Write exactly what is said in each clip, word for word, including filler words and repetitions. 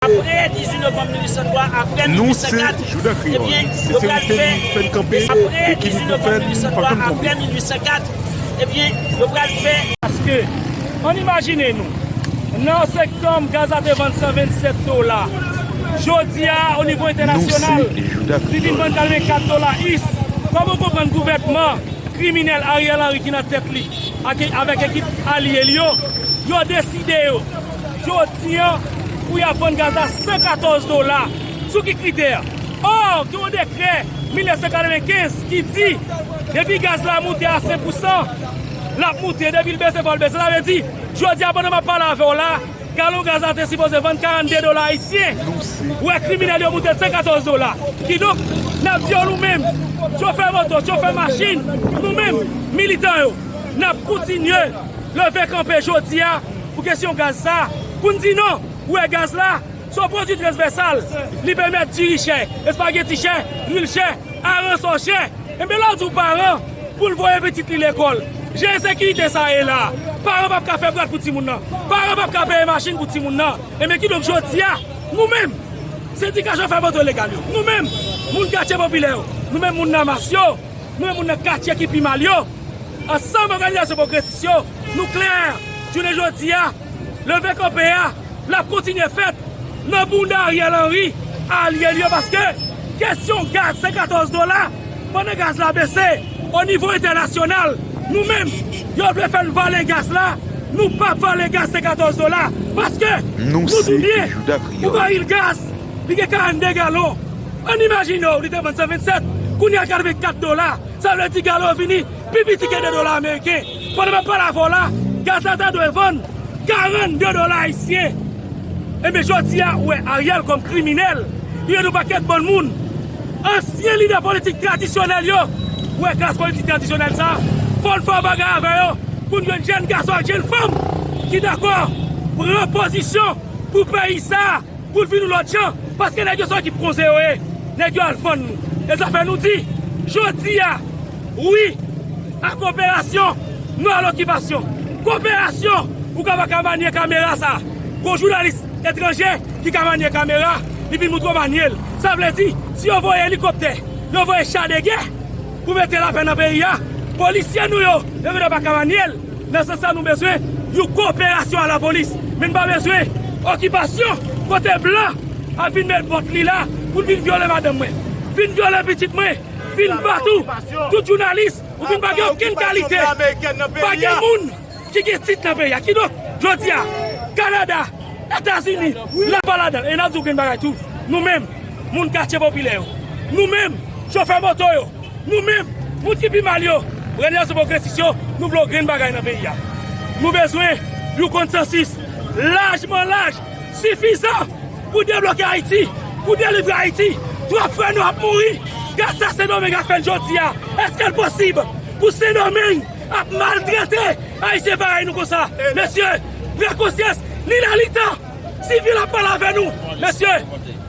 Apre dizuit novanm mil uit san twa, apre mil uit san kat, ebyen, yo pral fè, apre dizuit novanm mil uit san twa, apre mil uit san kat, ebyen, yo pral fè. Paske, ann imajine nou, nan septanm, gaz la te vann san vennsèt dola. Jodi a, o nivo entènasyonal, li vin vann katrevenkat dola is. Kòman w konprann gouvènman kriminèl Ariel Henry ki nan tèt li ak, avèk ekip alye li yo, yo deside yo, jodi an, pou y ap vann gaz la san katòz dola. Sou ki kritè? Ò, gen yon dekrè mil nèf san katrevenkenz ki di, depi gaz la moute a senk pousan, l ap moute. Depi l bese, fò l bese. Sa vle di, jodi a, pandan m ap pale avè w la, galon gaz la te sipoze vann karannde dola ayisyen. Ou wè, kriminèl yo moute l san katòz dola. Kidonk, n ap di yo, nou menm, chofè moto, chofè machin, nou menm, militan yo, n ap kontinye leve kanpe jodi a pou kesyon gaz sa. Pou n di non, ou wè, gaz la, se yon pwodui transvèsal. Li pèmèt diri chè, espageti chè, lwil chè, aransò chè. Enben, lè w di w paran, pou l voye pitit li lekòl, jan ensekirite sa ye la, paran p ap ka fè bwat pou timoun nan. Paran p ap ka peye machin pou timoun nan. Enben, kidonk, jodi a, nou menm, sendika chofè moto legal yo, nou menm, moun katye popilè yo, nou menm, moun nan mas yo, nou menm, moun nan katye ki pi mal yo, ansanm òganizasyon pwogresis yo, nou klè, jounen jodi a, leve kanpe a, l ap kontinye fèt nan bounda Ariel Henry, alye l yo, paske kesyon gaz, se katòz dola, pandan gaz la bese, o nivo entènasyonal, nou menm, yo vle fè n vale gaz la, nou p ap vale gaz, se katòz dola, paske nou tou byen, yon baril gaz, li gen karannde galon. Ann imajine w, li te vann san vennsèt, kounye a katrevenkat dola. Sa vle di galon vini pi piti ke de dola ameriken. Pandan m ap pale avè w la, gaz la ta dwe vann karannde dola ayisyen. Enben, jodi a, ou wè, Ariel kòm kriminèl, li ede yon pakèt bann moun, ansyen lidè politik tradisyonèl yo. Ou wè, klas politik tradisyonèl sa, fò n fè yon bagay avè yo, pou n jwenn jèn gason ak jèn fanm ki dakò pran pozisyon pou peyi sa, pou l vin yon lòt jan, paske nèg yo se ekip konze yo ye, nèg yo al vann nou. E sa fè nou di, jodi a, wi, a koperasyon, non a lokipasyon. Koperasyon, ou ka pa ka manye kamera sa. Gon jounalis etranje ki ka manye kamera, li vin montre w manye l. Sa vle di, si yo voye elikoptè, yo voye cha de gè pou mete lapè nan peyi a, polisye nou yo, yo genlè pa ka manye l. Nan sans sa, nou bezwen yon koperasyon a lapolis. Men n pa bezwen okipasyon kote blan ap vin met bòt li la pou l vin vyole madanm mwen, vin vyole pitit mwen, vin bat ou, tout jounalis, ou vin pa gen okenn kalite. Pa gen moun ki gen tit nan peyi a. Kidonk, jodi a, Kanada, Etazini, la pa ladan l. E n ap di w grenn bagay tou. Nou menm, moun katye popilè yo. Nou menm, chofè moto yo. Nou menm, moun ki pi mal yo, òganizasyon pwogresis yo, nou vle yon grenn bagay nan peyi a. Nou bezwen yon konsansis lajman laj, sifizan pou debloke Ayiti, pou delivre Ayiti. Twòp frè nou ap mouri. Gad sa Sendomeng ap fè n jodi a. Èske l posib pou Sendomeng ap maltrete Ayisyen parèy nou konsa? Mesye, pran konsyans, ni nan lita. Sivil ap pale avè nou. Mesye,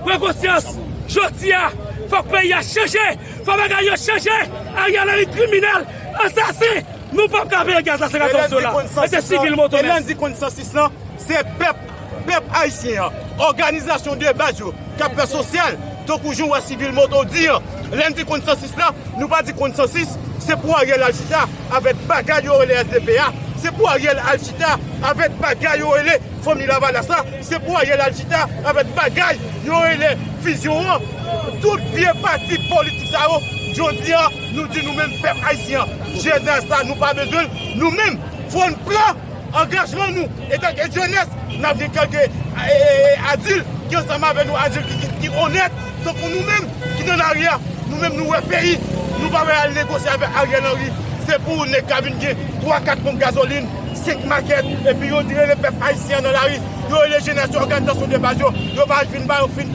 pran konsyans. Jodi a, fòk peyi a chanje. Fòk bagay yo chanje. Ariel Henry kriminèl, ansasen. Nou p ap ka peye gaz la se katòz dola. E se sivil moto. E lè n di konsansis lan, se pèp, pèp ayisyen an, òganizasyon de baz yo k ap fè sosyal, tankou jan w wè Sivil Moto di an. Lè n di konsansis la, nou pa di konsansis, se pou Ariel al chita avèk bagay yo rele S D P a, se pou Ariel al chita avèk bagay yo rele Fanmi Lavalas la, se pou Ariel al chita avèk bagay yo rele fizyon an. Tout vye pati politik sa yo, jodi a, nou di nou menm pèp ayisyen an, jenès la, nou pa bezwen l, nou menm, fò n pran angajman nou, etanke jenès, n ap gen kèlke, e, e, e, adilt ki ansanm avè nou, adilt ki, ki, ki onèt, tankou nou menm ki nan lari a, nou menm nou wè peyi, nou pa wè al negosye avèk Ariel Henry, se pou nèg ka vin gen twa, kat ponp gazolin, senk makèt, epi yo di rele pèp ayisyen an nan lari, yo rele jenès yo, òganizasyon de baz yo, yo pa vin ba yo fin,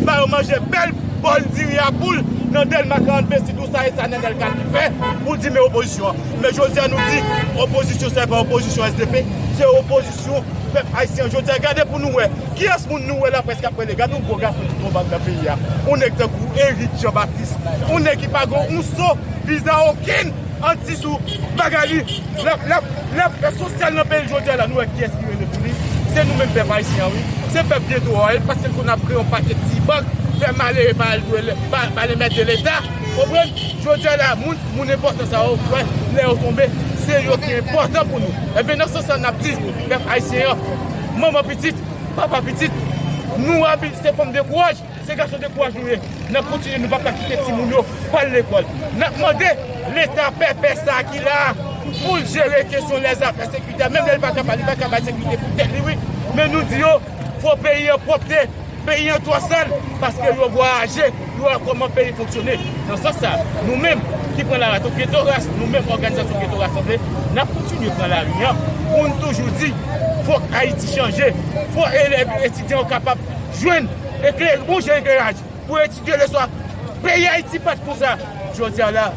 ba yo manje bèl bòl diri a poul nan Dèlma karant, Besi, tou sa e sa Nenel Cassy fè pou l di men opozisyon an. Men jodi a nou di, opozisyon sa e pa opozisyon S D P, se opozisyon pèp ayisyen an. Jodi a gade pou nou wè, kiyès moun nou wè laprès k ap rele, gade yon gwo gason ki twò bab nan peyi a, yon nèg tankou Eric Jean Baptiste, yon nèg ki pa gen yon so viza okenn anti sou bagay li. Lè, lè, lè fè sosyal nan peyi l jodi a la, nou wè kiyès ki rele pou li, Se nou menm pèp ayisyen an, wi. Se pèp byen twò a, wi, paske l konn ap kreye yon pakèt ti bank, fè malere pa al dwe lè, pa, pa al enmède Leta. Konprann? Jodi a la, moun, moun enpòtan sa yo, wè, lè yo tonbe, se yo ki enpòtan pou nou. Ebyen, nan sans sa, n ap di, pèp ayisyen an, manman pitit, papa pitit, nou abi-, se fanm de kouraj, se gason de kouraj nou ye. N ap kontinye, nou p ap ka kite timoun yo pa al lekòl. N ap mande Leta pèpè sa a ki la a pou l jere kesyon lèzafè sekirite a. Menm lè li pa ka ba, li pa ka bay sekirite pou tèt li, wi. Men nou di yo, fò peyi an pwòpte, peyi an twò sal, paske yo vwayaje, yo wè kòman peyi fonksyone. Nan sans sa, nou menm ki pran lari antanke Doras, nou menm òganizasyon Geto Rasanble, n ap kontinye pran lari an pou n toujou di, fòk Ayiti chanje, fòk elèv, etidyan yo kapab jwenn eklè-, bon jan ekleraj pou etidye leswa. Peyi Ayiti pa t konsa. Jodi a la,